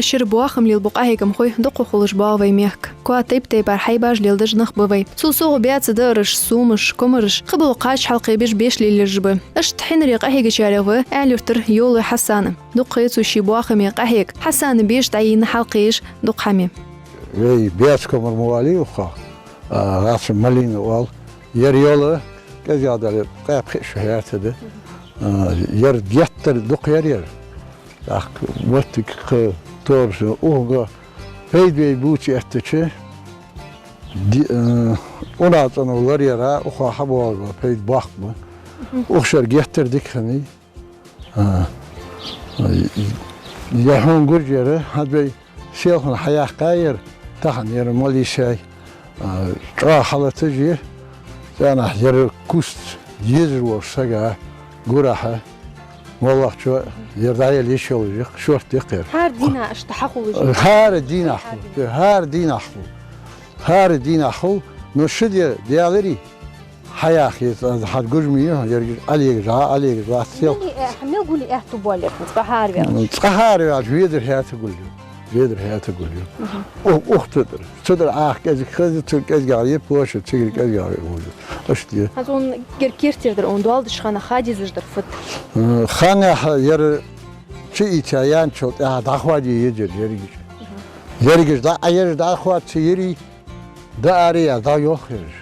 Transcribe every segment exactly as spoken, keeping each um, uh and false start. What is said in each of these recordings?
Шера боахам лелабу къахьегамхой дукха хулаш боагӀа вай мехка. Кхоа тайп-тайпара хьайбаш леладеш нах ба вай. Цул совгӀа баьца даараш, сомаш, комараш, кхыбола кхача хьалкхебеш беш лелаеш ба. Иштта хьинаре къахьегачарех ва Аьлий-Юртара Йовлой Хьасан. Дукха ха я цо ший боахаме къахьега. Хьасана беш дӀайийна хьалкхееш дукха хӀама я. Вай баьца комар ма валий укхох, а, гӀацар малийна оал. Ер йола кӀезига дале, ткъаь пхиъ шу хьаьта да. А, ер геттара дукха яр ер. ТӀаккха моттиг кхы тораш, укхо пайда вай бувца эттача, ди-, а, унахцӀено лар яра, укхо хьабоагӀа пайда боккха ба. Укх шера геттара дика хиннай. А, я хьона гуш яр, хӀанз вай селхан хьаяккха яр, тахан яр малийсай, а, чӀоагӀа хьалаташ я, цӀенахь яр куст езаш волча сага гурахьа, моллагӀчо яр дӀаяла йиш йолаш я-кх, шортта я-кх яр. ХӀара дийнахьа иштта хьахулаш я? ХӀара дийнахьа хул, хӀара дийнахьа хул. ХӀара дийнахьа хул, но ши ди даьларе, хьаяккха еза, аз хьа гуш ма йий, ерригаш Ӏолегаш, Ӏолегаш вац сел. Мел гуле, э, мел гуле аьттув боаллий хьона цкъа хӀараваьлча? Цкъа хӀараваьлча ведар хьаьта гулъю. Ведар хьаьта гулъю. Укх, укх тӀа тӀара. Цу тӀара Ӏаха кӀезига хаза, цу кӀезигагӀа е площадь, цигара кӀезигагӀа е гулъю. Иштта я. ХӀанз цун гер кертера дар, цун доал деш хана ха дезаш дар фуд? Э, ханнахьа яр чу ийца яьнначул тӀехьагӀа дӀахоаде еза ерригаш. Ерригаш дӀа, а, ерригаш дӀахоаде ца йирий, дӀа ара яь, дӀайохараш.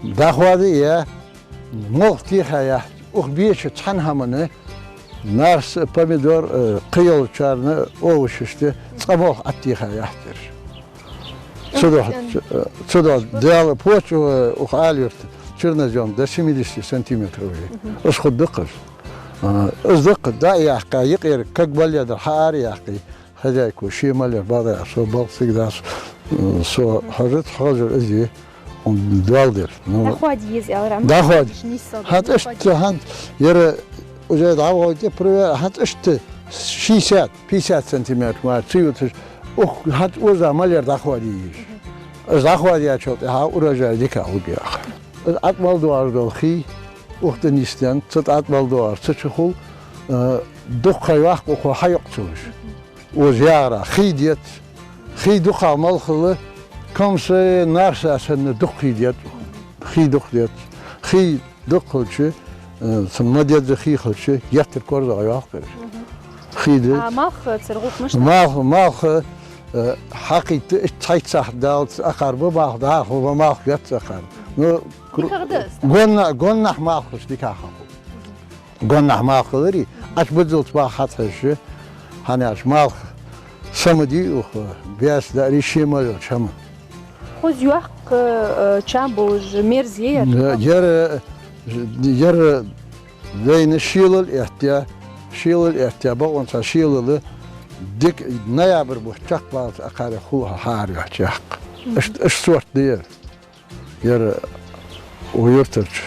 ДӀахоаде яь, молха теха яц. Укх беча цхьан хӀамана, нарс, помидор, э, кхыйолчарна овощашта цкъа молха ӀотӀатеха яц ераш. Цудухьа, цудухьа Дала почва, э, укх Аьлий-Юрта чернозём до семидесяти сантиметров я. Из хургда-кх из. А, из да-кх, дӀа а яьккха, юкъера ког балле дар хьаара яьккхе. Хозяйко ше мел яр бадай, со балха цига дац, м, со хьожац, хьожар из я, хӀама доал дер. Ну, дӀахоаде еза аьлар, амма дӀахоаде. ХӀанз иштта, хӀанз яр уже дӀавахийта прове-, хӀанз иштта шестьдесят, пятьдесят сантиметр мара ца юташ, укх хӀанз оза мел яр дӀахоаде еза. Из дӀахоадечул тӀехьагӀа урожай дика хургья-кх. Из ӀотӀа мел доагӀаш дола хий, укх тӀа нийсденна, цу тӀа ӀотӀа мел доагӀар цу чу хул, э, дукха ха йоаккх укхо хьаюкъ ца луш. Оза яхар хий дец. Хий дукха мел хул, комсай, нарсай санна дукха хий дец. Хий дукха дец. Хий дукха хилча, э, цун ма дезза хий хилча, геттара корзагӀа йоаккх ераш. Хий дец. А малх цар гӀулакх мишта? Малх, малх, э, хьакхийтта, итт цхьайтта сахьат даллалца акхарбу малх, дӀахо малх геттара акхарбу. Ну, дикагӀа да из? Гонна-, гоннахьа малх хилча дикагӀа хул. Гоннахьа малх хиларе, Ӏочубуззалца малх хьатӀахьежача, хӀана аьлча малх са ма дий укхо, баьца дааре ше мел йолча хӀаман. Хоза йоаккх, э, чам болаш мерза я ер? Яр, яр вайна шелал эттаяь, шелал эттаяь, бокъонца шелал, дика ноябрь бутт чакхбаллалца акхаре хул хьаараваьлча яккха. Иштта, иштта сорт да ер. Яр укх юртарча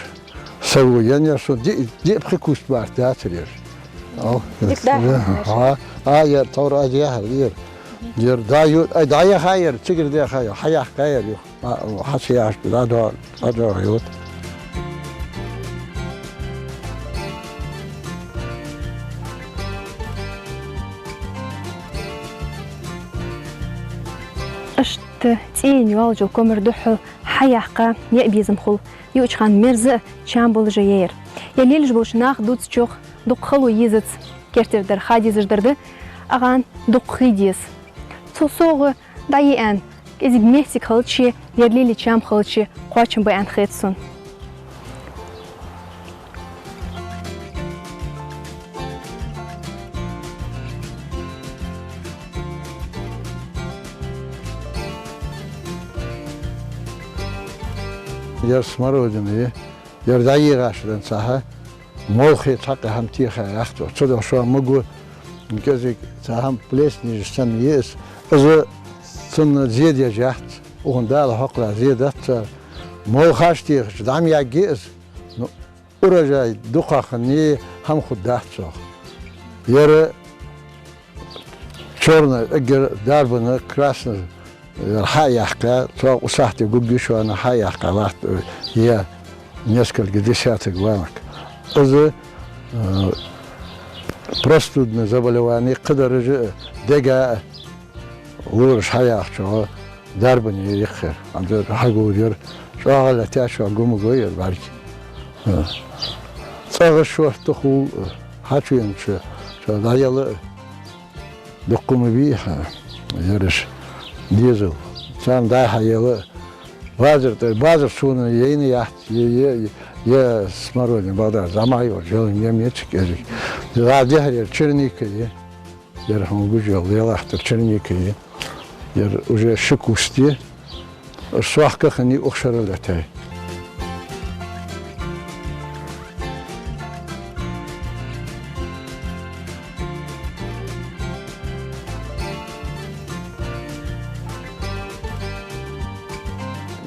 саго енна яр, сона диъ, диъ-пхи куст барт дацар ер. Ау. Дика дац. А, а, яр тхьовра аз яхар яр. Яр дӀа ю-, ай, дӀаяха яр, цигара даьха яр, хьаяьккха яр юха. А, хьа ца яхаш, дӀадоагӀа, дӀадоагӀа йода. Аш Тха цӀийна йолча комара духхьал хьаяккха яа безам хул, юача хана мерза а, чам болаш а я ер. Ер лелаш болча наха дувцачох, дукха хало езац, кертера дар ха дезаш дар да, акхарна дукха хий деза. Цул совгӀа дӀаяьнна, кӀезига моттиг хилча, ер лелае чам хилча, кхоачам ба аьнна хет сона. Ер смородина я, ер дӀайийгӀача денз цхьа молхе цхьаккха хӀама теха яц цо. Цудухьа шоана ма гу, кӀезига цхьа хӀама плесень санна я из. Из цунна зе деш яц. Укхун Дала хьокхарах зе дац цар. Молхаш техача дӀа ма ягге из. Ну, урожай дукха хинна, хӀама хургдац цох. Ер чёрный, эггара дарбана, красный, ер хьаяьккха, цо укх сахьте гургья шоана хьаяьккха латт, э, е несколько десяток банок. Из, э, простудный заболевание, кхыдараш а, дега а, Лораш хьаяхача дарбане йиххар. Ам дер хьагулдер. ЧӀоагӀа латаш чӀоагӀа гу ма гой ер бӀарг. ХӀа. ЦӀагӀа шортта хул, хьачуенча, чӀоагӀа дӀаяла. Дукха ма бий хьа, ераш дезал. Царна дӀа-хьа яла. Базар тӀа, базар сона яйна яц, е, е, е смородина бадар, зӀамагӀа йола, жел немецкий кӀезиг. ГӀа дехьар ер черника я. Ер хьона гуш йола, лелахтар черника я. Ер уже ши куст я. Сохка хиннай укх шера латай.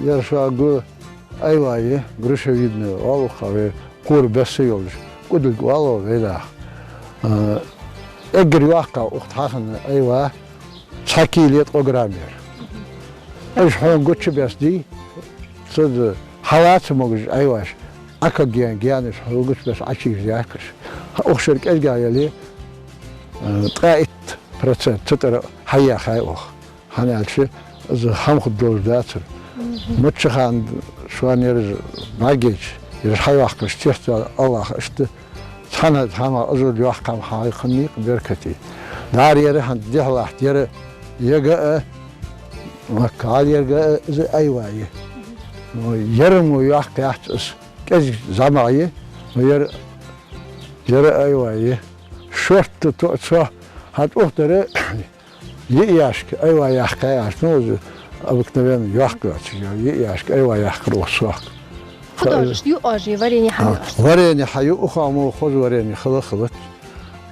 Ер шуга айва я, грушевидная, оал укхаза вай, кхора бесса йолаш, кӀудилг оал вай дӀа. Э, эггара йоккха укх тӀа хьахинна айва, цхьа кила ткъо грамм яр. Уж хьона гучабесса дий, цу хьала ца могаш айваш, Ӏакагаьнна, гаьнаш хьона гучабесса Ӏочуйиза яхкаш. Укх шера кӀезига яле, э, ткъаь итт процент цу тӀара хьаяьхай оаха. ХӀана аьлча, из хӀама хургдолаш дацар. Мгм. Маччахана шоана ераш бӀаргайча, ераш хьайоаккхаш, тешта Аллахӏа иштта цхьанне хӀама азур йоаккхам хьайкханнийкъ беркате. ДӀара яра хӀанз дехьа латта, яра яга а, Макка Ӏалерга а из айва я. Но яра мо йоаккх яц из. КӀезига зӀамагӀа я, но яра, яра айва я. Шортта тоъа цо, хӀанз укх дара, йиъ ящик айва яьккхай аз, ну, из обыкновенно йоккха йоацаш, йиъ ящик айва яьккхар укх сохка. Фу доажаш ю оаш, варени хьа ю оаш? Варени хьа ю, укхо мо хоза варени хила хилац.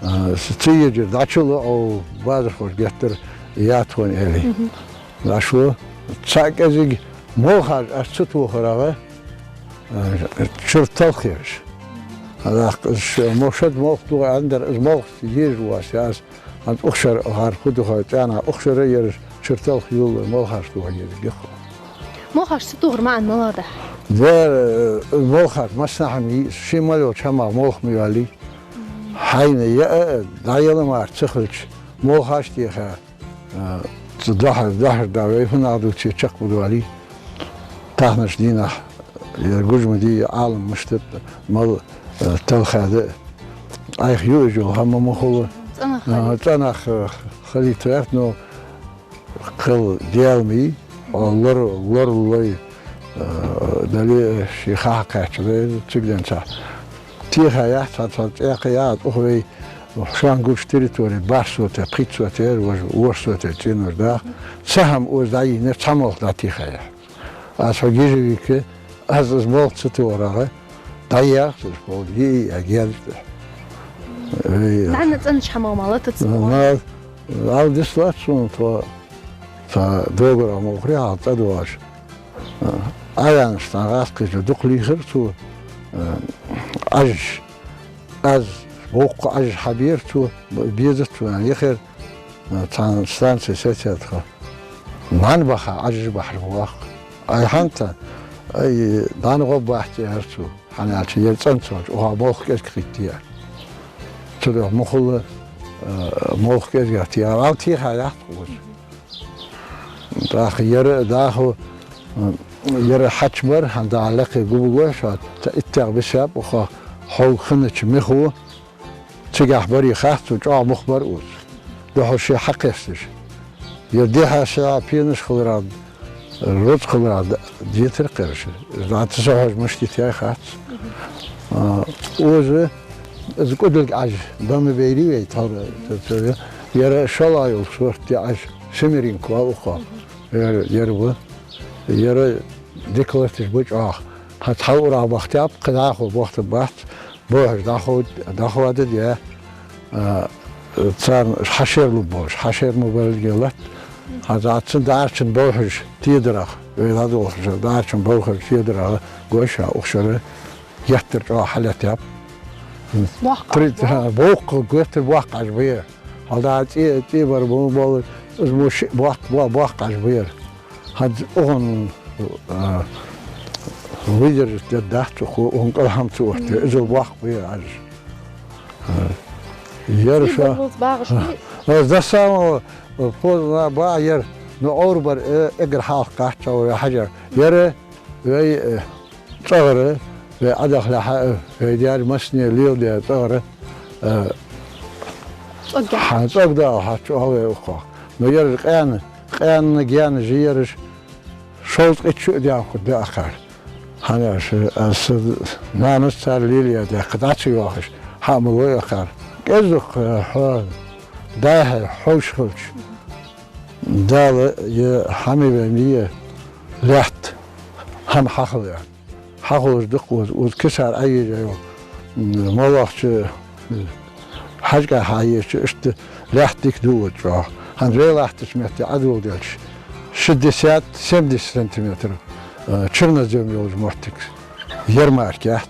А, с-, ца ежар дӀачула, о, базархоша геттара ятхона эли. Мгм. ДӀашу, цхьа кӀезига молхаш аз ца тохарагӀа, а, чура талхъеш. ХӀанз ш-, мо шад молха тоха аьннадар, из молха ежа вас аз. ХӀанз укх шера хӀара фу духьа цӀена, укх шера ераш чура талха юл молхаш тоха еза гиххо. Молхаш ца тохар маӀан малагӀа да? Дер, э, молхаш массанахьа ма йий, ший мел йолча хӀамах молха ма йоалий. Хьайна яа, дӀаяла мара ца хилча, молхаш теха, э, ца дохьар, дохьар да вай, фуннагӀа дувце чакхбу доалий. Тахнача дийнахьа, ер гуж ма дий, Ӏалам мишта да, мел, э, талхаьда. Айхьа юаш йола хӀама ма хул. ЦӀенах, а, хилийта. ЦӀенах, э, хилийта гӀерт, но кхел дел ма йий, а, лор-, лоралой, а, дале, ший ха кхаьча вай, цигденца. Теха яц, цхьа, цхьа цӀекха яц, укх вай, шоана гуча территори бархӀ соте, пхийтта соте, вож-, ворхӀ соте цӀенош да. Цхьа хӀама оза дӀайийна, цхьа молха дӀатеха яц. Аз хьо гижа вика, аз из молха ца тохарагӀа, дӀаях, аз хьо йиъ а герза. Эй. ДӀа цӀенача хӀамах ма латац. Ма, ал дислац сона тхо, цхьа догара мухри хьал цӀа доагӀаш. Ӏаянаш тӀа гӀаскхича дукха лийхар цо, Ӏаж. Аз боккха Ӏаж хьабера цо, б-, безац цо, аьнна, яхар, а, цхьан станце сецад тхо. МаӀан баха Ӏажаш бахьар боккха. Ай хӀанз, ай, дӀа гӀо бац, аьлар цо, хӀана аьлча, ер цӀена ца хилча, укхо молха кӀезига хийтта. Цудухьа ма хулла, а, молха кӀезига хийтта, ал теха яц укхаза. ТӀаккха яра дӀахо, яра хьачубар, хӀанз дӀа лакхе гу бугой шоана, цхьа иттех бисаб, укхо хьога хиннача мехо, цигахь баре хац цо, чӀоагӀа мух бар укхаза. Духьал ше хьакхесташ. Ер дехьа-сехьа пенаш хиларах, рузкъа хиларах д-, детар кхераш. ДӀа ца хьожа мишта йитай хац. А, укхаза, из кӀудилг Ӏаж, дӀа ма бейрий вай, тхьовра, ца, ца, яра шоллагӀа йола сорт я Ӏаж, семеринка оал укхо. Яра, яра ва. Яра дика латташ ба чӀоагӀа. ХӀанз цхьа урагӀ бахийтаб, кхы дӀахо бохийтаргбац. Бохьаш дӀахо-, дӀахо да де. А, царна хьашер лургболаш, хьашер ма баллалца латт. ХӀанз цхьан дӀарчун бохьаш тедарах, вай дӀадолхаш, дӀарчун бохьаш тедарах, гой шоана, укх шера геттара чӀоагӀа хьалеттаб. Боккха Ӏаж ба? Боккха, геттара боккха Ӏаж ба ер. Хьал дӀа цӀе, цӀе бар бу бола, из мо ши боккха, бо-, боккха Ӏаж ба ер. ХӀанз укхун, а, выдержать дергдац укхо, укхун кӀал хӀама ца отте, иззал боккха ба ер Ӏаж. А. Ер шо. Сибар болц багӀаш вий? Э, до самого, э, поздно багӀа ер, ну, Ӏовра бар, э, эггара хьалха кхаччалца вай хьажар. Ер, э, вай, э, цӀагӀара, вай Ӏадахалехьа, э, вай даьра массане леладаь цӀагӀара, э, цӀогда. Хьа, цӀогда хьачу вай укхох. Ну, ер къаьна, къаьна гаьна жи ераш, шовзткъеи чу а даьнна хургда акхар. ХӀана аьлча, аз са нанас цар лелаяь даьккха дӀа ца йоахаш, хьа а ма лой акхар. КӀезиг-кх, э, хьо, дӀа-хьа хьовш хилча, Дала е хьа ма ве, ма е лаьтта, хӀама хьахила. Хьахулаш дукха укхаза, укхаза кисар Ӏоежа йола, м, моллагӀча, м, хьажкӀа хьаеча, иштта лаьтта дика ду укхаза чӀоагӀа. ХӀанз вай латтача метте Ӏодоладелча, шестьдесят-семьдесят сантиметров, э, чернозём йолаш моттиг. Ер мара яц.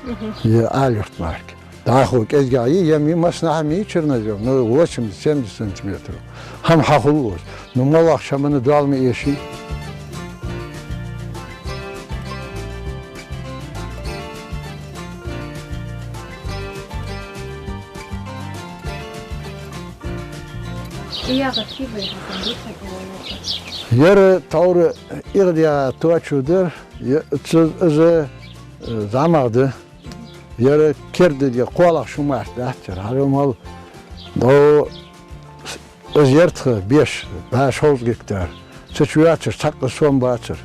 Мгм. Е Ӏаьла-Юрт мара. ДӀахо кӀезигагӀа я, е ма массанахьа ма я чернозём, ну, восемьдесят-семьдесят сантиметров. ХӀама хьахул укхаза. Ну, моллагӀча хӀаманна доал ма эший. Ер тхьовра игӀа даь тоачу дар, е-, ца-, из, э, зӀамагӀа да. Ер керда де кхоалагӀа шу мара дац ер. Хьажал мел, о, из ер тха беш, бӀаь шовзткъа гектар. Цу чу йоацаш цхьаккха сом бацар.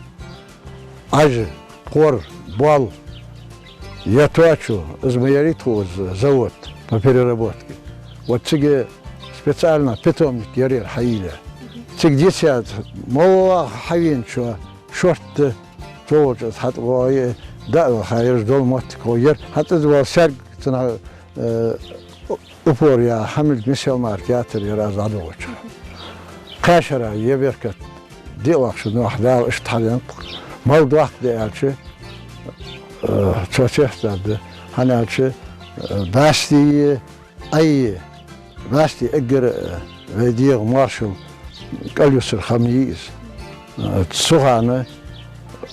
Ӏаж, кхор, боал, е тоачу, из ма ярий тха укхаза завод по переработке. Вот цига специально питомник яр ер хьайийллай. Цига дицъяьд моллагӀа хьавеначоа шортта, цо волча хьатӀавоагӀе, дӀа а ваха, ераш дола моттиг хьо яр. ХӀанз из вал саьрг цунах, э, упор яь, хьамилг мисел мара яцар ер аз дӀадоагӀача. Кхаь шера е беркат диълагӀча нохах Дала иштта хьаденнад. Мала доккха да аьлча, э, цо цецдаьд. ХӀана аьлча, э, бӀаьсти, Ӏайи, бӀаьсти эггара, э, вай дегӀа моаршал кӀалйисар хӀама я из. Э, цу хана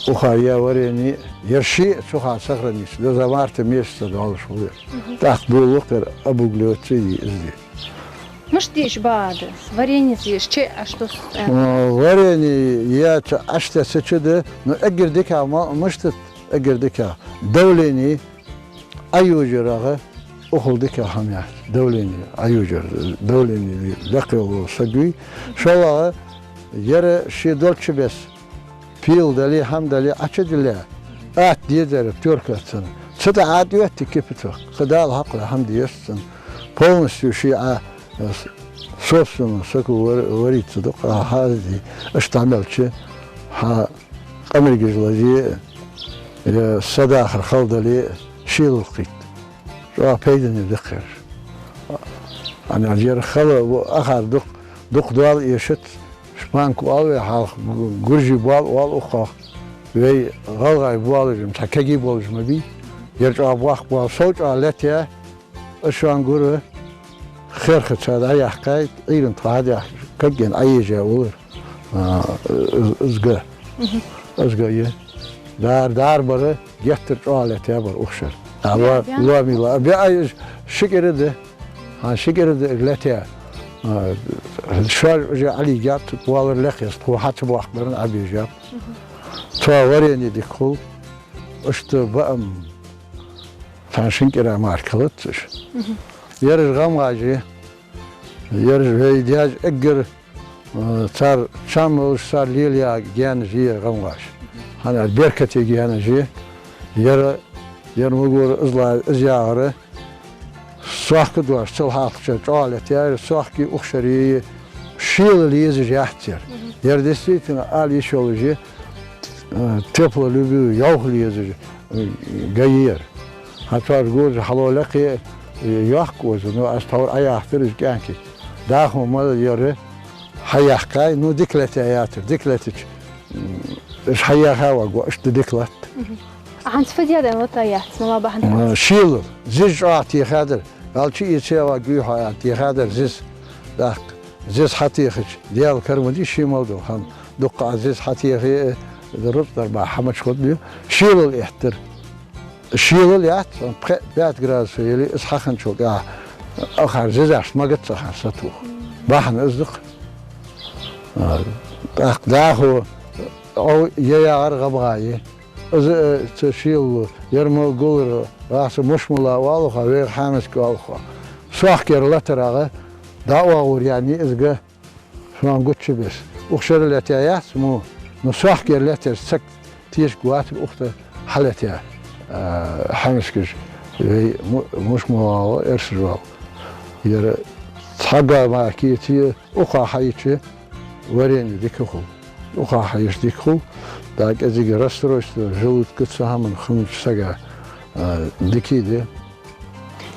ухарий, варени, ер шиъ цу хана сохраниться, до марта месяца долаш хул ер. Мгм. ТӀаккха долалу-кх ер, обуглёться я из. Мишта деш ба ада? Варени еш, чай Ӏаш тос? Э, варени еш, чай Ӏаш тесача да, ну, эггара дикагӀа ма-, мишта да, эггара дикагӀа. Давлени ӀоюжарагӀа, укхул дикагӀа хӀама яц. Давлени Ӏоюжар, давлени лекха йола саг вий. ШоллагӀа, ер ше долча беса, пила дале, хӀама дале, Ӏочудилла, атта дезар тёрка цунна. Цу тӀа атта йотте кипяток, кхы Дала хьакхолла хӀама дезац цунна. Полностью ше Ӏа, э, с-, собственном соку вар-, вариться ду-кх, Ӏа хьаздий, иштта дӀамелча, хьа къамаргаш лазае, е са дахар хала дале, шелал кхийтта. ЧӀоагӀа пайдане да-кх ераш. Ана ер хала ва-, ахар дукх-, дукха доал эшац, шпанка оал вай хьалха, гу-, гуржий боал оал укхох. Вай гӀалгӀай боалаш, цхьа кагий болаш ма бий. Ер чӀоагӀа боккха боал, сов чӀоагӀа летаяь, аз шоана гур, херхаца дӀаяьккхай, Ӏуйрийна тхо хьадаьхкача, кагий Ӏоежа уллар. А, из, из га. Мгм. Из га я. Дар, дар бар, геттара чӀоагӀа летаяь бар укх шера. А, беа, ло-, беа? Лоамий ла-, беа, а, из ши кӀира да. ХӀанз ши кӀира да летаяь. А, шоаш уже Ӏолийгад, тхо боалар лакхе, тхо хьа ца боаккхабарна Ӏобежаб. Мгм. Цо варени дика хул. Иштта баам цхьан-шин кӀира мара хилац уж. Мгм. Ераш гӀамгӀаш я, ераш вай даьша эггара, э, цар чам болаш, цар лелаяь гаьнаш я ер гӀамгӀаш. ХӀана аьлча беркате гаьнаш я, ер, ер мугура из ла-, из ягӀара, сохка дош цул хьалхача чӀоагӀа летаяьр, сохки укх шера шелал езаш яц ер. Мгм. Ер действительно ала йиш йолаш я, э, теплолюбивый, йовхал езаш, э, га я ер. ХӀанз цар гожа хьало лакхе, э, йохк укхаза, ну, аз тхьовра Ӏояхийтар из кӀаьнкага. ДӀахо ма яр, хьаяьккхай, ну, дика летаяь яцар, дика летача, м, уж хьаяьха варгва, иштта дика латт. Мгм. А хӀанз фу даьд аьнна латаяьяц, мала бахьан? А, шелал. Зиза чӀоагӀа техадар. Валча из ца варгвий хьо аьнна техадар зиза. ТӀаккха зиза хьатехача, Даьла кара ма дий, ше мел дола хӀама. Дукха а зиза хьатехе, рузкъа дар бахьа хӀама мича хургда. Шелал эттар. Шелал яц, пхи-пять градусов яле, из хьахинначул тӀехьагӀа, Акхар зизаш магац, акхар сатоха. Бахьан из да-кх. А, тӀаккха дӀахо, ов, е ягӀар гӀабгӀа я. Из, э, цу шело, ер мо гулар, ваха цу Мушмала оал-кх, вай Хьамск оал-кх. Сохкера латарагӀа дӀаоагӀур яьннай из га, шоана гуча беса. Укх шера летаяь яц мо, но Сохкера летаяр саг тешаргвацар укх тӀа хьалетаяь, а, Хьамскаш, вай Му-, Мушмала оал, эрсаша оал. Ер цхьа га мара кийча, укхаза хьаийча, варенье дика хул. Укхаза хьаеш дика хул. ДӀа кӀезига расстройство желудка, цу хӀаман хиннача сага, а, дика да.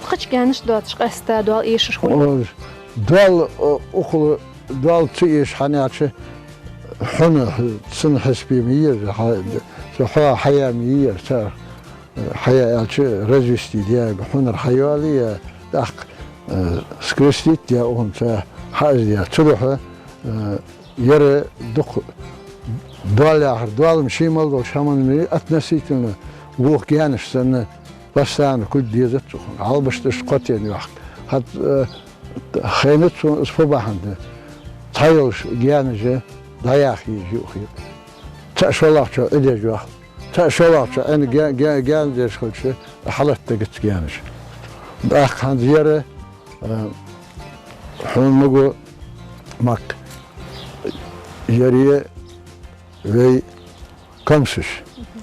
Кхыча гаьнашта доацаш къаьстта доал эшаш хул? О, доал, о, укхаза доал ца эшаш, хӀана аьлча хьуна цун хьисапе ма йий ер, хьа-, цу хьо хьаяь ма йий ер, цар хьаяь аьлча развести де, хьунар хьайоалае, тӀаккха, э, скрестить де, укхунца хьаэца де. Цудухьа, э, ер дукха доал яхар, доал-м ший мел долча хӀаманна относительно вокх гаьнашца санна постоянно кулг дезац цунна. Хьалбашта иштта кхоачам йоаккх. ХӀаьта, э, хайнадац сона из фу бахьан да. Цхьайолча гаьнаш дӀаяха езаш я укхаза. Цхьа шоллагӀчоа Ӏи деш йоах. Цхьа шоллагӀчоа Ӏина га-, га-, гаьна деш хилча, хьалатта дагац гаьнаш. ТӀаккха хӀанз ер, а, хьона ма гу, Макка, ер я вай комсаш.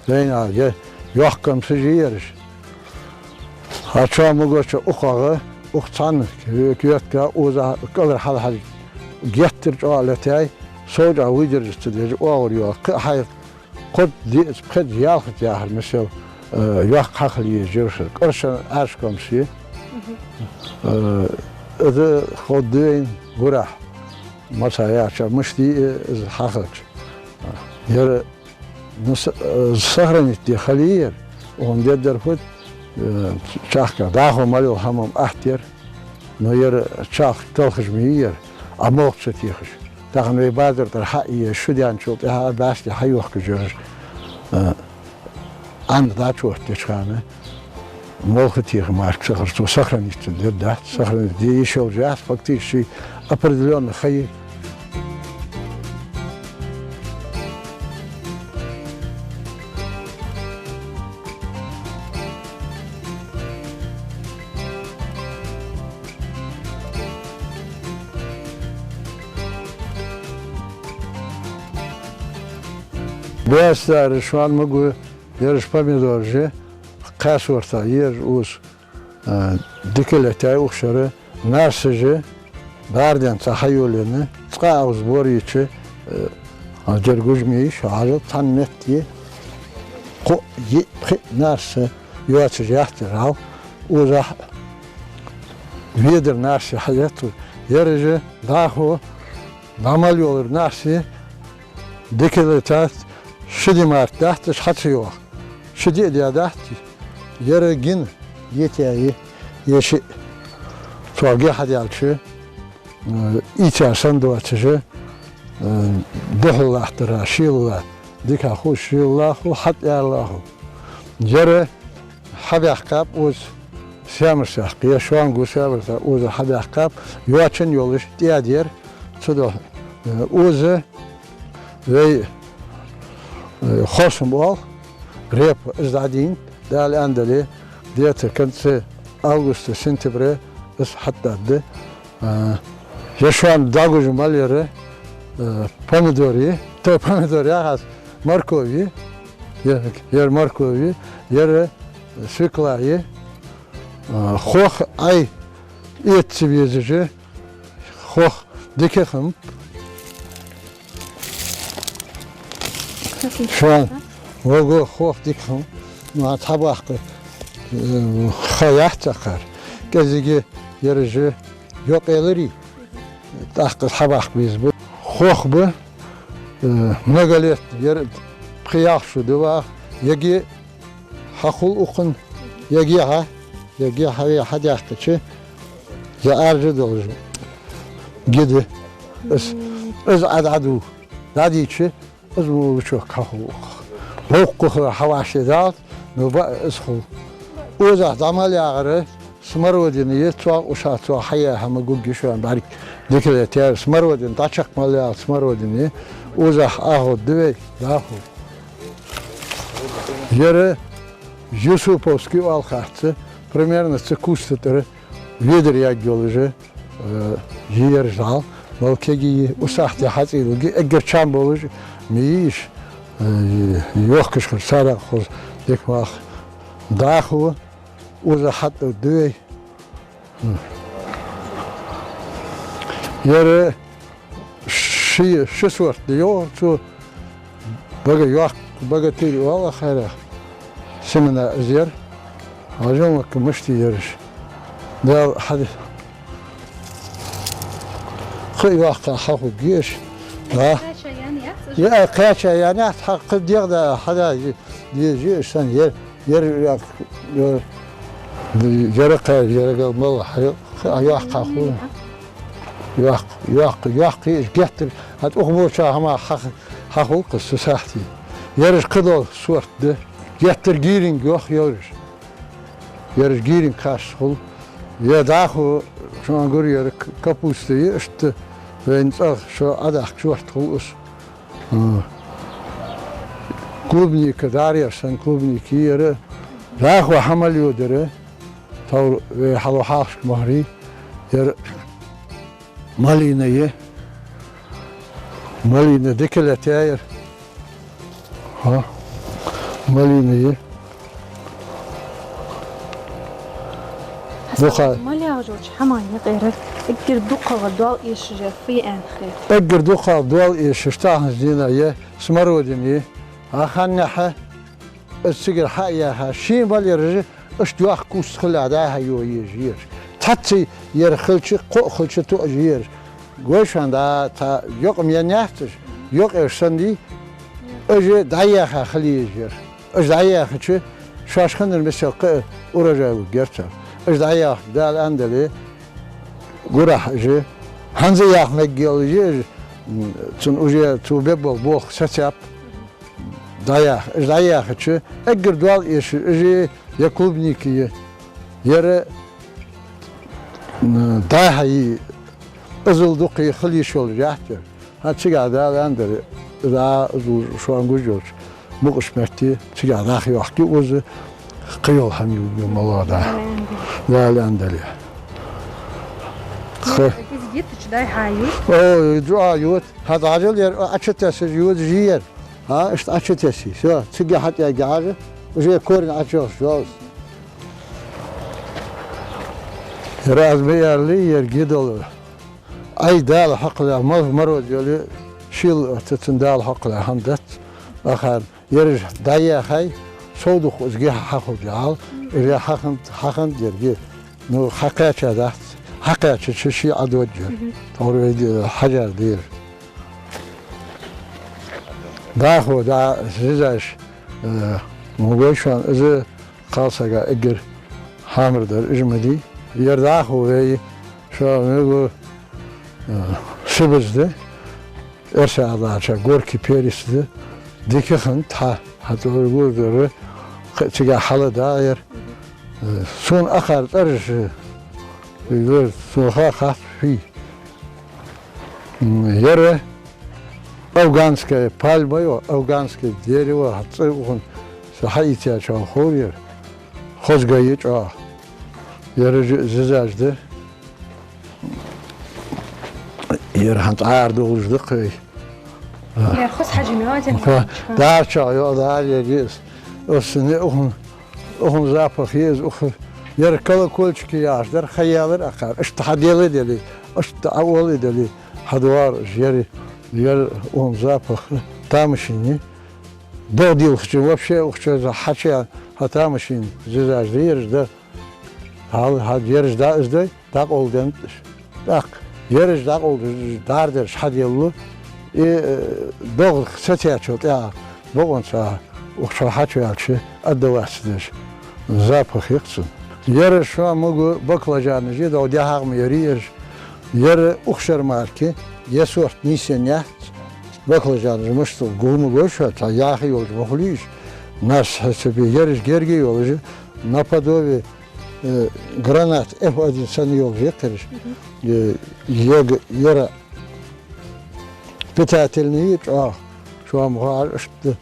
Вайна я йоккха комсаш я ераш. ХӀанз чо ма гу, чо укхагӀа, укх цхьан кветка укхаза кӀалхара хьалхьежача геттара чӀоагӀа летаяьй, сов чӀоагӀа выдержать ца деш оагӀур йола. Кхы а хьай кхо диъаза, пхеза, ялхаза яхар, масала, э, йоккха хьахила езаш я ераш. КӀоршен Ӏаьржа комс я. Э, из ховргда вайна гурахьа, маца яьча, мишта я из хьахилча. Ер, ну, с-, э, сохранить де хила я ер, укхун деддар фуд, э, чехка дӀахо мел йола хӀама-м атта я ер. Но ер чехка талхаш ма йий ер, а молха ца техаш. Тахан вай базар тӀара хьа а ийя, шу даьнначул тӀехьагӀа бӀаьсти хьайохкаш ераш, а, Ӏаьнна дӀачуоттача хана, молха теха мара сахар цо сохранить ца дергда, дац, сохранить де йиш йолаш яц, фактически определённо ха я. Беса, шоана ма гу, ераш помидораш я, кхаь сорта ераш укхаза, а, дика летаяьй укх шера, нарсаш я, бӀаргадайна цхьа хьайолаенна, цкъа а укхаза бор йича, а, дергуш ма йий, шо хьажал, цхьан метте кхо, йиъ, пхиъ нарса йоацаш яц ер хьал, укхаза ведар нарсий хьаетт. Ераш дӀахо дӀа мел йолар нарсий дика летац, ши ди мара дац уж хьа ца йоагӀа. Ши ди а даь дац, ер гина йитаяь я, е шиъ. Цох ги хьадаьлча, э, ийца санна доацаш, э, духьал латтар шелала дика хул, шелала хул, хьатӀаяьлла хул. Ер хьабаьккхаб укхаза Саьмар-Сахьа, е шоана гу Саьмар-Сахьа, укхаза хьабаьккхаб, йоачан йолаш тӀаьда ер, цудухьа, э, укхаза вай, э, хосам оал, репа, из дӀадийна, Дала аьнна дале, где-то конце августа, сентябре из хьатӀадаргда. А, е шоана дӀагуш мел яр, э, помидор я, то помидор яхац, морковь я, е-, ер морковь я, ер свекла я, а, хох Ӏай эца ца везаш я, хох дика хиннаб. Шоана ма гу, хох дика хиннаб, ну, а цхьабаккха, э, ха яц акхар. КӀезига ераш йокъаяларий, тӀаккха цхьабаккха беза ба. Хох ба, э, многолетний, ер пхи-ялх шу да ваха, яге хьахул укхун, яге хьа, яге хьа ве хьадаьккхача, я аржа долаш ги да. Из, из Ӏа дӀаду, дӀадийча, из мо лучок хьахул укхаза. Воккхах хьавӀаший далац, но баа из хул. Укхаза дӀа мел ягӀар, Смородина я, цох уж хьа, цох хьаяь хӀама гургья шоана, бӀарг дика летаяр. Смородина, дӀачакх мел яьлча смородина я, укхаза Ӏоховргда вай, дӀахо. Ер Юсуповский оал хац, примерно цу куста тӀара ведар яггӀа йолаш, э, я ераш зӀамига, мел кегий, укх сахьте хьацӀийлургья, эггара чам болаш ма йий уж, э, йохкаш хилча, царех хоза дика мах. ДӀахо укхаза хьатӀадергда вай. Ер ши, ши сорт да йоах цо, бага йоккха, бага тир оал харех. Семена из яр. Хьажал, мишта я ераш. Дала хьади. Кхы а йоккха хьахургья уж. А? Кхаьча яьннаяц уж? Я, кхаьча яьннаяц, хьа кхы дегӀ да, хьада, де, де, уж санна, ер, ер, ер, ер кхаь, ер гал мел, хьа, кхы а йоккха хьахул. Йоккха, йоккха, йоккха я уж геттара. ХӀаьта укх боча хӀама хьах-, хьахул-кх цу сахьте. Ераш кхыдола сорт да. Геттара гийринг йоах ераш. Ераш гийринг кхаьча хул. Ер дӀахо шоана гур ер к-, капуста я, иштта вайна цӀагӀа шо Ӏодахка шортта хул из. М. Клубника, дӀаьра санна клубника я ер. ДӀахо хьа мел йодар, товр вай хьалу хьалхашка мохьарий, ер малина я. Малина дика летаяьр. ХӀа? Малина я. Хьасан, дукха- мел яхача хӀаман юкъера эггара дукхагӀа доал эшаш яр фу я аьнна хет? Эггара дукхагӀа доал эшаш тахан дийнахьа я смородина я. Ӏа ханнахьа, из цигара хьа а яьха, ший мел яраш, иштта йоккха куст хилалехь дӀа-хьа йоаеш я ераш. Цхьацца ер хилча, кхоъ хилча тоъаш я ераш. Гой шоана, да, цхьа йокъа ма яьннаяц уж, йокъа уж санна дий, уж дӀаяьха хила езаш яр. Уж дӀаяьхача, шоаш хиннар мисел кхы а урожай лургьяр цар. Уж дӀаяьхача, Дала аьннадале, гурахьа уж, хӀанз а яха мегаш я уж, м, цун уже цо бергбола болх сацаб. ДӀаяьха, уж дӀаяьхача, эггара доал эшаш уж я, я клубника я, ер, м, дӀа-хьа йий, иззал дукха хила йиш йолаш яц ер. ХӀаьта цигахьа Дала аьннадар, из а, иззал шоана гуш йолча мукъача метте, цигахьа дӀахо йохкий укхаза, кхыйола хӀама ювргья моллагӀа дӀа. Дала аьннадале. Кхы- Из йитача дӀа-хьа ю? О, жуа ю. ХӀаьта Ӏажал ер Ӏочутессаш йодаш я ер. ХӀа, иштта Ӏочутессе. Всё, цига хьатӀаергья Ӏажа, уже корень Ӏочуйолаш йола из. Ер аз ма аьллий, ер гидал. Ӏай Дала хьакхалехь, мал-, мороз йоле, шийла оттацан Дала хьакхалехь хӀама дац, ахар. Ераш дӀаяьхай, сов дукха из ги хьахулда яхьал, уж хьахиннад, хьахиннад ер ги. Ну, хьакхаьча дац, хьакхаьчача ше ӀодоагӀа ер. Мгм. Тхьовра вай де-, хьажар дера. ДӀахо, дӀа, зизаш, э, ма гой шоана, из кхалсага эггара хьамар дар, уж ма дий. Ер дӀахо вай, шоана мегаш, э, сибаз да, эрсий Ӏадатаца горький перец да, дика хиннад, хьа, хьа цӀоргур дар, кхы а цигахьа хьалдаьгӀа ер. Э, сона ахар цӀераш, э, сона ха хац фий. М, ер афганская пальма я, афганское дерево, хьа цӀи укхун са хьаийцача ховр ер. Хоза га я чӀоагӀа. Ераш а зизаш да. Ер хӀанз ара дуллаш да-кх вай. Ер хоза хьажа мега тема. Ха, дӀача йоӀ, дӀа ер из. Оссане укхун, укхун запах я из, ух-, ер колокольчики яхаш дар, ха ялар акхар. Иштта хьаделла а делий, иштта Ӏаола а делий, хьадоагӀар уж, ер, ер укхун запах тамашийна я. ДогӀа дийлхача вообще укх чу хьача хьа тамашийна зизаш да ераш да. Хьал, хьал ераш дӀа из дой, дӀакъовлденнад уж. ТӀаккха ераш дӀакъовлдеш, дӀарадараш хьаделлу, и, э, догӀа сацачул тӀехьагӀа бокъонца укх чу хьачуваьлча, аргда вац дезаш. Запах я-кх цун. Ераш шоана мугу баклажанаш я, догӀа дехьагӀа ма ярий ераш. Ер ухшар марки, ер сорт нийсъенна яц. Баклажанаш мишта гу ма гой шоана, цхьа яха йолаш ма хулий уж. Нас хьесапе ераш герга йолаш, наподобие Э, гранат Ф один санна йолаш я-кх ераш. Э, ега, яра питательный чӀоагӀа, шоана ма ховий иштта.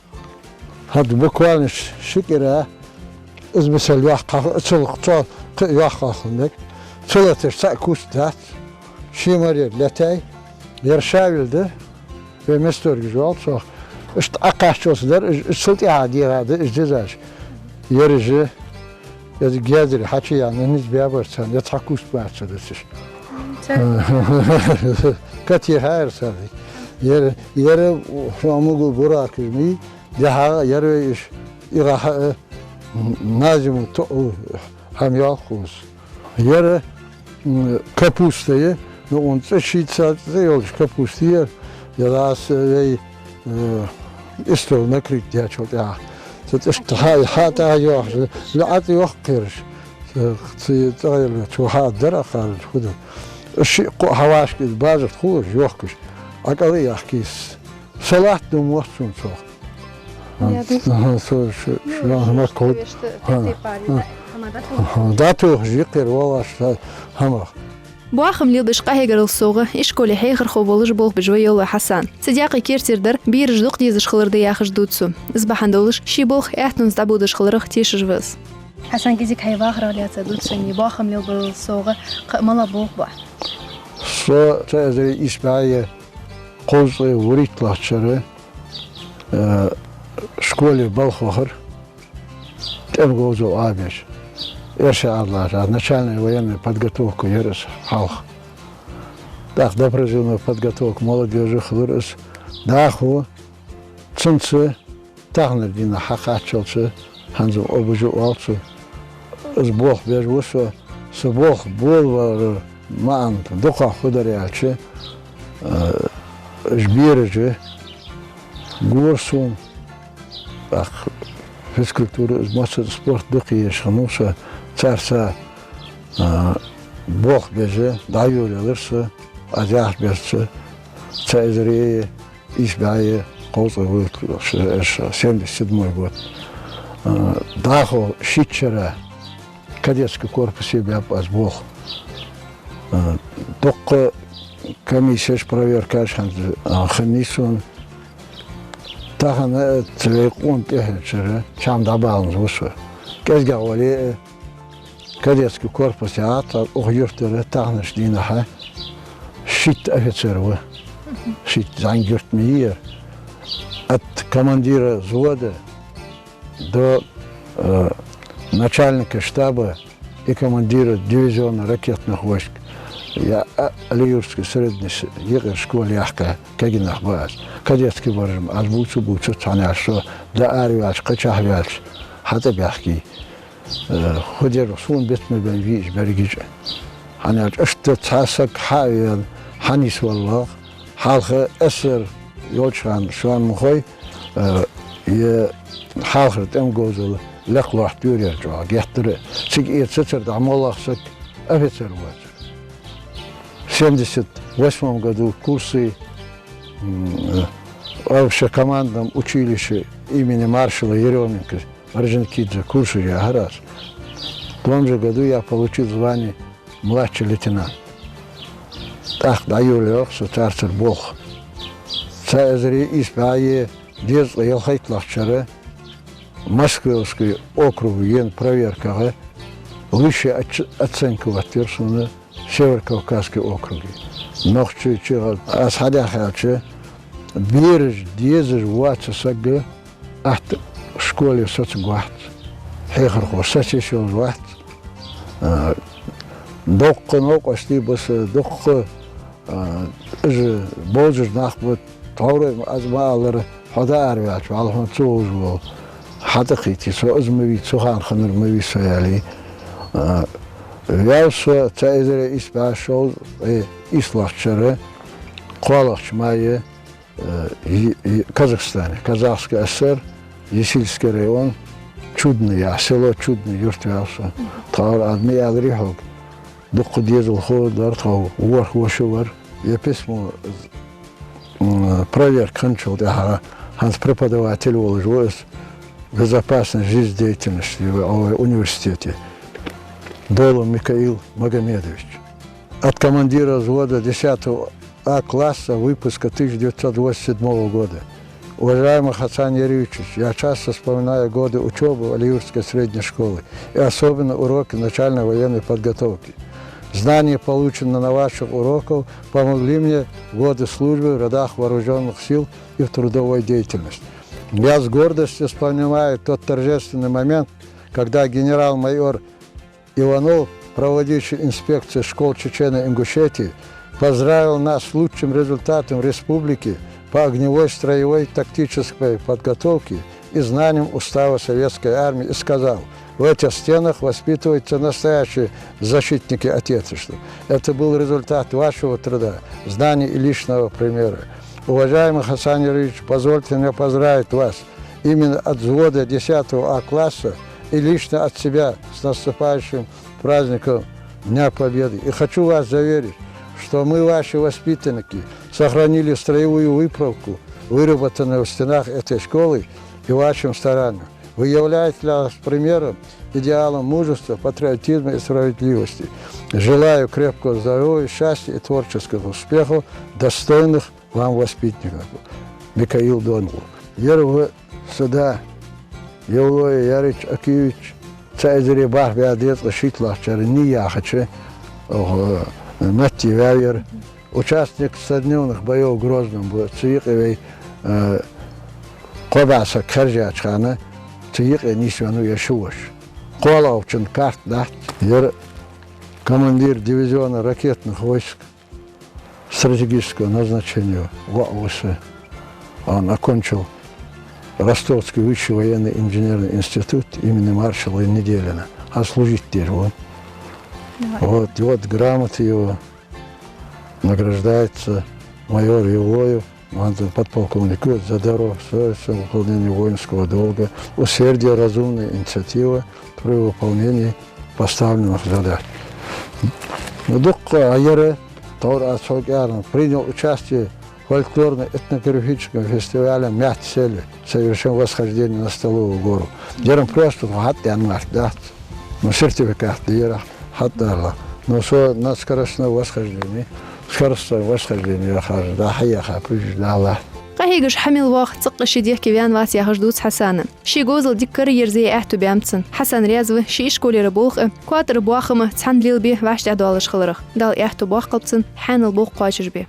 ХӀанз буквально ш-, ши кӀира из мисал йоаккхаргья, цул цо кхы а йоаккхаргья хӀанз. Цул тӀехьа цхьа куст дац, ший мара лаьттай, яра шавил да, вай Месторгаш оал цох. Иштта Ӏокхаччалца дар, из, из цул тӀехьагӀа дегӀа да, из дезаш. Яра из, из гезар хьачуяьнна, низ баьбар царна, я цхьа куст мара ца дацаш. Цар- Катеха яр царна. Яра, яра, хьо мугу буракаш мий, дехьа яра вай иш, ирахьа, э, назиму тоъу хӀама йоалл-кх укхаза. Яра, м, капуста я, ну, укхун цӀи шийца цӀи йолча капуста я, яра аз вай, э, истол накрыть даьчул тӀехьагӀа. Цу тӀа иштта хьа-, хьа тӀа йоахаш, лаьӀа тӀа йохкхераш. Цу, цу цӀагӀа яла, цу хьа дар а кхараш, фу да. Шиъ-кхоъ хьавашка из базарт хулаш, йохкаш, Ӏокъал а яхкийс. Салат ду мотт сона цох. Я ду. Со ш-, ш-, Ну, ш-, ш-, маккхуд. Ш-, ш-, Ха. Ш-, Ха. Ха. ДӀатохаш я-кх ер валаш хӀамах. Боахам лелабеш къахьегарал совгӀа, ишколе хьехархо волаш болх беш ва Йовлой Хьасан. Цу даькъе керттера дар бераш дукха дезаш хилар да яхаш дувц цо. Из бахьан долаш ший болх аьттонца дӀабодаш хиларах тешаш ва из. Хьасан, кӀезига хьай вахарах лаьца дувца, боахам лелабарал совгӀа кхы а малагӀа болх бу Ӏа? Со цхьа эзар ийс бӀаь кхузткъеи вурийтталагӀча шера, э, школе балха вахар, тӀема говзал Ӏобеш. Эрсий Ӏадалаш, начальная военная подготовка яр из хьалха. ТӀаккха допризывная подготовка молодёжи хилар из. ДӀахо цунца таханарча дийнахьа хьакхаччалца, хӀанз ОБЖ оал цох, из болх беш ва со. Са болх болабара маӀан дукхагӀа фу дар аьлча, э, уж бераш гора сона, тӀаккха физкультура, из массаза спорт дукха езаш хиннав со, царца, э, болх беш дӀайолаялар со, аз яхача бесса, цхьа эзар ийс бӀаь кхузткъеи вурийтталагӀа шера, семьдесят седьмой год. Э, дӀахо шийтта шера кадетски корпусе баьб аз болх. Э, дуккха комиссеш, проверкаш хӀанз, э, хиннай сона. Тахан, э, цу вай къона тӀехьарча шера чам дӀабаланза ва со. КӀезигагӀа вале а, кадетски корпус яц, укх юртара таханарча дийнахьа шийтта офицер ва. Шийтта, зӀамига юрт ма йий ер. От командира взвода до, э, начальника штаба и командира дивизиона ракетных войск. Я, а, Алиюртский средний с-, юкъера школа яьккха кагий нах ба аз. Кадетски баржам аз бувца а бувцац, хӀана аьлча со дӀаараваьлча, кхычахьа ваьлча, хьатӀабаьхкий. Э, фу дер, сона бицмар бенна вий уж берригаш а. ХӀана аьлча иштта цхьа саг хьа а вена, хьанийсвалалга, хьалха эсэсэр йолча хана, шоана ма хой, э, е хьалхара тӀема говзал лекха лоаттадора ер чӀоагӀа, геттара. Цига эцацар дӀа моллагӀа саг офицер воацар. В семьдесят восьмом году курсы, м, э, в общекомандном училище имени маршала Ерёменко Орджоникидзе курсаш яхар аз. В том же году я получил звание младший лейтенант. ТӀаккха дӀайолаелар со царцара болх. Цхьа эзар ийс бӀаь дезткъеи ялхайтталагӀча шера Москвовский округа ена проверкагӀа высшая оц-, оценка оттаяр сона Северо-Кавказский округе. Нохчийчоа аз хьадаьхача, бераш дезаш воаца саг атта школе соцаргвац, хьехархо соцаеш йолаш вац. А, дуккха новкъостий ба са, дуккха, а, уж бовзаш нах ба, тхьовра а, аз ма аллара, хьо дӀаараваьлча, валлахӀи, хьона ца вовзаш вола хьатӀакхийтте, со из ма вий, цу хана хиннар ма вий со, аьле. А, ваьв со цхьа эзар ийс бӀаь шовзткъеи ийслагӀча шера кхоалагӀча мае, э, и, и, Казахстане, Казахская ССР, Есильский район, Чудный, я, село Чудный, юрт ваьв со. Тхьовра аз ма аьларий хьога, дуккха дезалхо дар тхо, ворхӀ воша вар. Е письмо, м, проверка хинначул тӀехьагӀа, хӀанз преподаватель волаш ва из, безопасность жизнедеятельности в, о, университете. Долов Микаил Магомедович. От командира взвода десятого А класса выпуска тысяча девятьсот восемьдесят седьмого года. Уважаемый Хасан Яриевич, я часто вспоминаю годы учёбы в Алиюртской средней школе и особенно уроки начальной военной подготовки. Знания, полученные на ваших уроках, помогли мне в годы службы в рядах вооружённых сил и в трудовой деятельности. Я с гордостью вспоминаю тот торжественный момент, когда генерал-майор Иванов, проводивший инспекцию школ Чечено-Ингушетии, поздравил нас с лучшим результатом в республике по огневой, строевой, тактической подготовке и знанием устава Советской Армии и сказал: «В этих стенах воспитываются настоящие защитники Отечества». Это был результат вашего труда, знаний и личного примера. Уважаемый Хасан Яриевич, позвольте мне поздравить вас именно от взвода десятого А класса и лично от себя с наступающим праздником Дня Победы. И хочу вас заверить, что мы, ваши воспитанники, сохранили строевую выправку, выработанную в стенах этой школы и вашим старанием. Вы являетесь для нас примером, идеалом мужества, патриотизма и справедливости. Желаю крепкого здоровья, счастья и творческих успехов, достойных вам воспитанников. Микаил Донгу. Ер ва са да, Евлой Ярич Акиевич, цхьа эзари бархӀ бӀаь дезткъа шийтталагӀча шера Ний яхача, оха, метте ваьв ер. Участник стодневных боёв в Грозном ва, цу юкъе вай, э, кхо бӀаь саг хержача хана, цу юкъе нийсвенна ва ер ши воша. КхоалагӀчун карта дац. Ер командир дивизиона ракетных войск стратегического назначения воӀ ва со. Он окончил Ростовский высший военный инженерный институт имени маршала Неделина. А служить деш ва. Да. Вот, и вот грамота его награждается майор Евлоев, он подполковник, за достоинство выполнения воинского долга, усердие, разумная инициатива при выполнении поставленных задач. Ну, дукха а яр, товр а цо кӀарна, принял участие в фольклорно-этнографическом фестивале «Мятте сели», совершен восхождение на Столовую гору. Дерам просто хатта ан март дац. Ну, сертификат дера хатта ала. Ну, со на скоростное восхождение, скоростное восхождение яхар, да, хьаяха, приждала. Къахьегаш хьа мел воагӀа, цӀаккха ши дехке ваьнна вац яхаш дувц Хьасана. Ший говзал дика караерзае аьттув баьннаб цун. Хьасан раьза ва ший ишколера болх а, коа тӀара боахам а цхьана лелабе вӀаштӀехьадоалаш хиларах. Дала аьттув боаккхалба цун хьаьнал болх кхоачашбе.